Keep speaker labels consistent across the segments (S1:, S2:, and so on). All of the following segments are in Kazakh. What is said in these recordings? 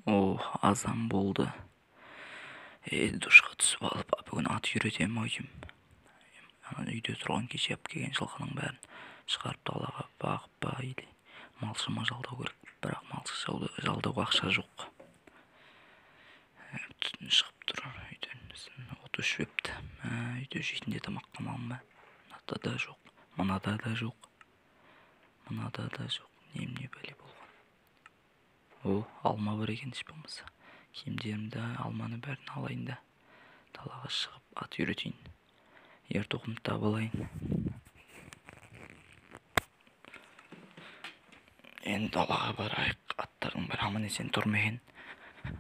S1: О, азан болды. Душқа түсіп алып, бүгін ат үйретемін ау деймін. Ана үйде тұрған кеше алып келген жылқының бәрін шығарып далаға бағып па, или малшы ма жалдау керек. Бірақ малшы жалдауға ақша жоқ. Түтін шығып тұр үйден. От өшіп. Үйде жейтін де тамақ қалмаған ба? Мынада да жоқ, мынада да жоқ, мынада да жоқ. Немене бәле болған? О, алма бар екен еш болмаса. Киімдерімді, алманы бәрін алайын да далаға шығып ат үйретейін. Ер тоқымды таба алайын. Енді далаға барайық. Аттардың бәрі аман есен тұр ма екен?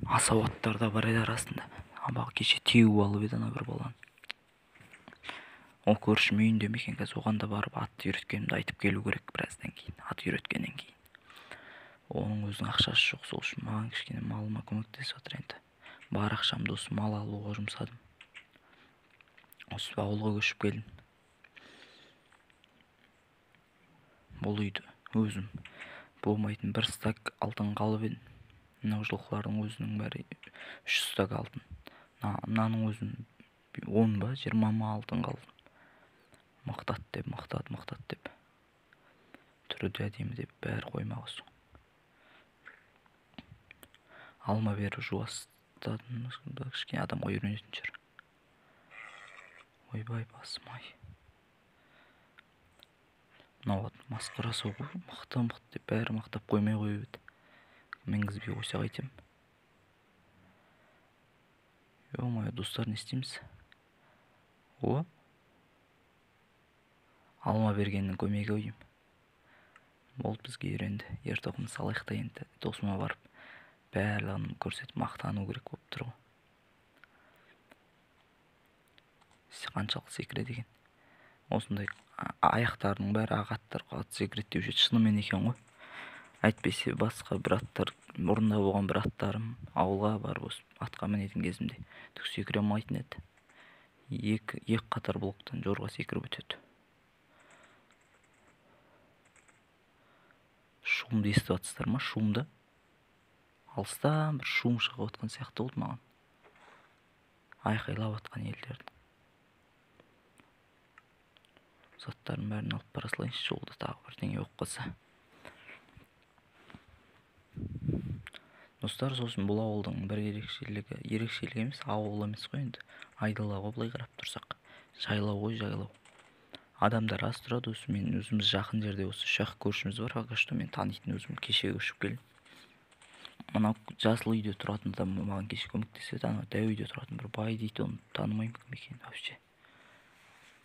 S1: Асау аттар да бар еді арасында. Абақ кеше теуіп алып еді ана бір баланы. Ол көршім үйінде ме екен қазір, оған да барып атты үйреткенімді айтып келу керек біраздан кейін, ат үйреткеннен кейін. Оның өзінің ақшасы жоқ, сол үшін маған кішкене малыма көмектесіп жатыр енді. Бар ақшамды осы мал алуға жұмсадым. Осы ауылға көшіп келдім. Бұл үйді өзім болмайтын бір стак алтын қалып едім. Мынау жылқылардың өзінің бәрі 3 стак алтын. Мынаның өзін 10 ба, 20 ма алтын қалды. Мықтат деп, мықтат, мықтат деп. Түрі де әдемі деп бәрі қоймақ соң. Алма бері жуастадым, кішкене адамға үйренетін шығар. Ойбай, басым-ай. Мынау ат масқарасы ғой, мықты мықты деп бәрі мақтап қоймай қойып еді. Мінгізбей қойса қайтем. Ё-моё, достар, не істейміз? О, алма бергеннің көмегі ау деймін. Болды, бізге үйренді. Ер тоқым салайық та енді досыма барып барлығын көрсетіп мақтану керек болып тұр ғой. Қаншалық секіреді екен. Осындай аяқтарының бәрі ақ аттар қатты секіреді деуші еді. Шынымен екен ғой. Әйтпесе басқа бір аттар, бұрында болған бір аттарым ауылға барып осы атқа мінетін кезімде түк секіре алмайтын еді. Екі қатар блоктан жорға секіріп өтеді. Шумды естіп жатсыздар ма? Шумды. Алыстан бір шум шығып жатқан сияқты болды маған. Айқайлап жатқан елдердің. Заттардың бәрін алып бара салайыншы, жолда тағы бірдеңе болып қалса. Достар, сосын бұл ауылдың бір ерекшелігі, ерекшелігі емес, ауыл емес қой енді. Айдала ғой былай қарап тұрсақ. Жайлау ғой, жайлау. Адамдар аз тұрады, осы мен өзіміз жақын жерде осы үш-ақ көршіміз бар, пока что мен танитын өзім кеше көшіп келдім. Мынау жасыл үйде тұратын адам маған кеше көмектеседі, анау дәу үйде тұратын бір бай дейді, оны танымаймын кім екенін вообще.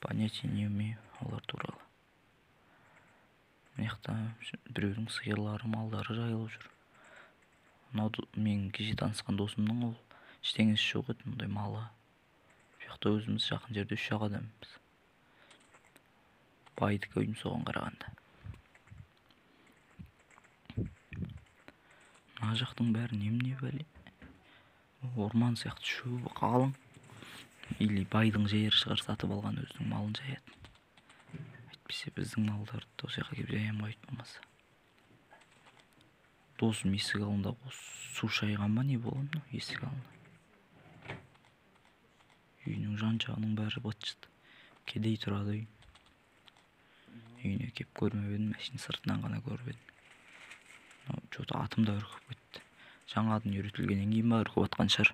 S1: Понятия не имею олар туралы. Мына жақта біреудің сиырлары, малдары жайылып жүр. Мынау мен кеше танысқан досымның ол ештеңесі жоқ еді, мұндай малы. Бұл жақта өзіміз жақын жерде үш-ақ адамбыз. Байдікі үйім соған қарағанда. Мына жақтың бәрі немене бәле? Орман сияқты шөбі қалың. Или байдың жері шығар, сатып алған өзінің малын жаятын. Әйтпесе біздің малдарды осы жаққа келіп жаямын ғой болмаса. Досым есік алдында су шайған ба, не болған мынау есік алдында? Үйінің жан жағының бәрі быт-шыт. Кедей тұрады үй. Үйіне кеп көрмеп едім, әшейін сыртынан ғана көріп едім. Чё-то атым да үркіп кетті. Жаңадан үйретілгеннен кейін ба үркіп атқан шығар.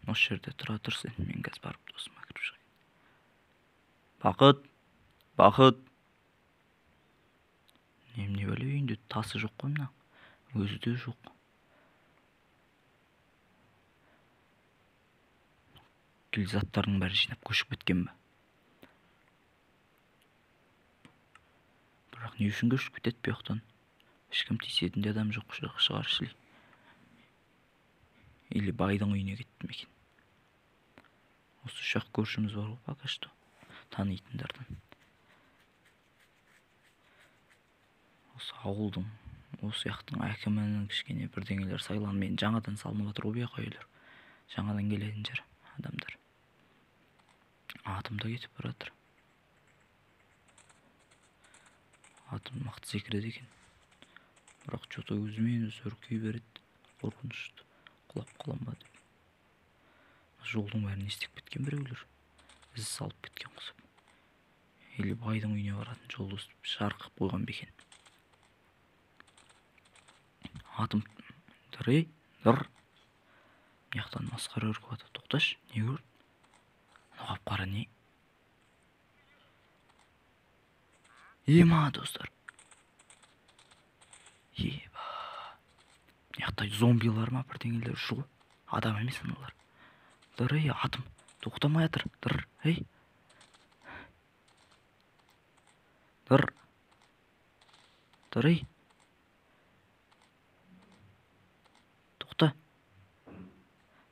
S1: Осы жерде тұра тұр сен, мен қазір барып досыма кіріп шығайын. Бақыт, Бақыт. Немене бәле, үйінде тасы жоқ қой мына. Өзі де жоқ. Кел заттардың бәрі жинап көшіп кеткен бе? Бірақ не үшін көшіп кетеді бұл жақтан? Ешкім тиісетін де адам жоқ шығар шіли. Или байдың үйіне кетті ме екен? Осы үш-ақ көршіміз бар ғой пока что танитындардан. Осы ауылдың, осы жақтың әкімінің кішкене бірдеңелер сайланып, мен жаңадан салынып жатыр ғой бұл жаққа үйлер. Жаңадан келетін жер адамдар. Атым да кетіп бара жатыр. Атым мықты секіреді екен. Бірақ что-то өзімен өзі үркей береді. Қорқынышты. Құлап қалам ба деп. Жолдың бәрін не істеп кеткен біреулер. Із салып кеткен құсап. Или байдың үйіне баратын жолды жарқып қойған ба екен. Атым дыр ей, дыр. Мына жақтан масқара үркіп жатыр. Тоқташы, не көрдің? Анау қап-қара не? Ема, достар. Еба. Мына жақта зомбилар ма бірдеңелер жүр ғой. Адам емес аналар. Дыр ей, атым тоқтамай жатыр. Дыр, ей. Дыр. Дыр ей. Тоқта.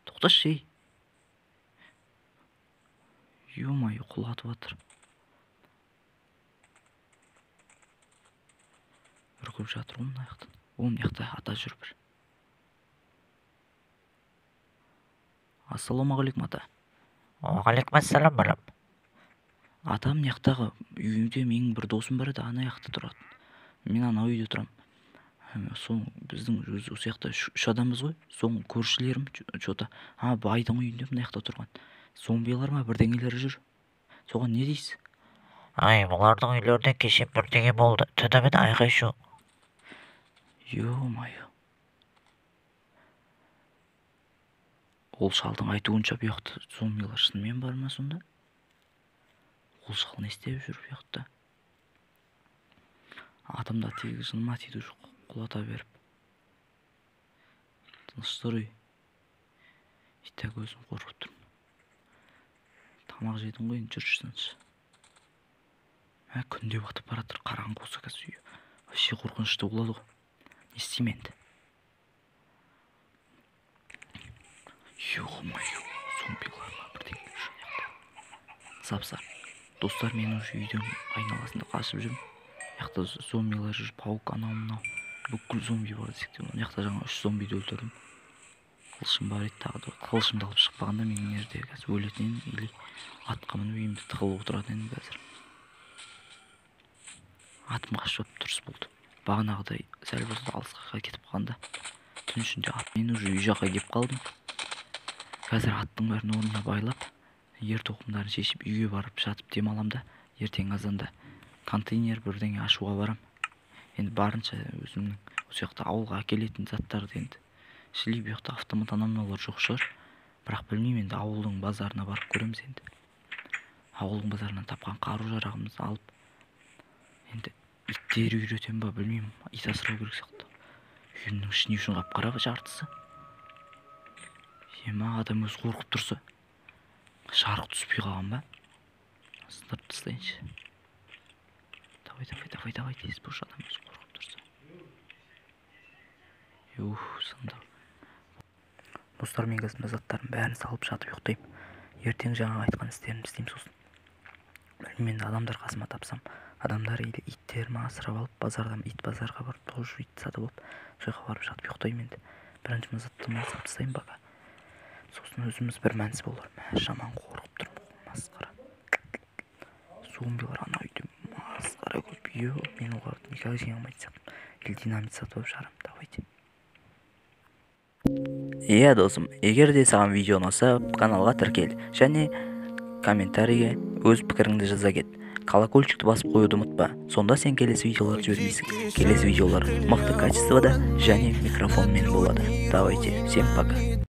S1: Тоқташы, ей. Ё-моё, құлатып жатыр. Үркіп жатыр ғой мына жақтан. О, мына жақта ата жүр бір. Ассалаумағалейкум, ата.
S2: Уағалейкум ассалам, балам.
S1: Ата, мына жақтағы үйде менің бір досым бар еді, ана жақта тұратын. Мен анау үйде тұрамын. Сол біздің өз осы жақта үш адамбыз ғой. Соның көршілерім чё-то, байдың үйінде мына жақта тұрған. Зомбилар ма бірдеңелер жүр. Соған не дейсіз?
S2: Ай, бұлардың үйлерінде кеше бірдеңе болды. Түнімен айқай-шу.
S1: Ё-моё. Ол шалдың айтуынша бұл жақта зомбилар шынымен бар ма сонда? Ол шал не істеп жүр бұл жақта? Атым да тегі жыныма тиді уже құлата беріп. Тыныш тұр үй. И так өзім қорқып тұрмын. Тамақ жедің ғой, енді жүрші тыныш. Мә, күн де батып бара жатыр, қараңғы болса қазір үй. Вообще қорқынышты болады ғой. Не істеймін енді? Ё-моё, зомбилар ма бірдеңелер жүр мына жақта. Сап-сары. Достар, мен уже үйдің айналасында қашып жүрмін. Мына жақта зомбилар жүр, паук, анау мынау. Бүкіл зомби бар десек те болады. Мына жақта жаңа 3 зомбиді өлтірдім. Қылышым бар еді тағы да. Қылышымды алып шықпағанда мен мына жерде қазір өлетін едім, или атқа мініп үйімде тығылып отыратын едім қазір. Атым қашып алып дұрыс болды. Бағанағыдай сәл болса да алысқа кетіп қалғанда түн ішінде ат. Мен уже үй жаққа келіп қалдым. Қазір аттың бәрін орнына байлап, ер тоқымдарын шешіп үйге барып жатып демалам да, ертең азанда контейнер бірдеңе ашуға барам. Енді барынша өзімнің осы жақта ауылға әкелетін заттарды енді шіли бұл жақта автомат анау мынаулар жоқ шығар. Бірақ білмеймін енді, ауылдың базарына барып көреміз енді. Ауылдың базарынан тапқан қару-жарағымызды алып, енді иттер үйретем ба білмеймін, ит асырау керек сияқты. Үйімнің іші не үшін қап-қара жартысы? Ема, адам өзі қорқып тұрса, жарық түспей қалған ба? Сындырып тастайыншы. Давай, давай, давай, давай, тез болшы, адам өзі қорқып тұрса. Юх, сынды. Достар, мен қазір мына заттардың бәрін салып жатып ұйықтаймын. Ертең жаңағы айтқан істерімді істеймін сосын. Білмеймін енді, адамдар қасыма тапсам, адамдар или иттерімді асырап алып, базардан ит базарға барып, тоже ит сатып алып, сол жаққа барып жатып ұйықтаймын енді. Бірінші мына заттарды салып тастаймын пока. Сосын өзіміз бір мәнсіз болар. Мә, жаман қорқып тұрмын, масқара. Зомбилар ана үйде масқара көп. Ё, мен оларды никак жеңе алмайтын сияқтымын. Или динамит сатып алып жарамын. Давайте. Иә, досым, егер де саған видео ұнаса, каналға тіркел және комментарийге өз пікіріңді жаза кет. Колокольчикті басып қоюды ұмытпа. Сонда сен келесі видеоларды жібермейсің. Келесі видеолар мықты качествода және микрофонмен болады. Давайте, всем пока.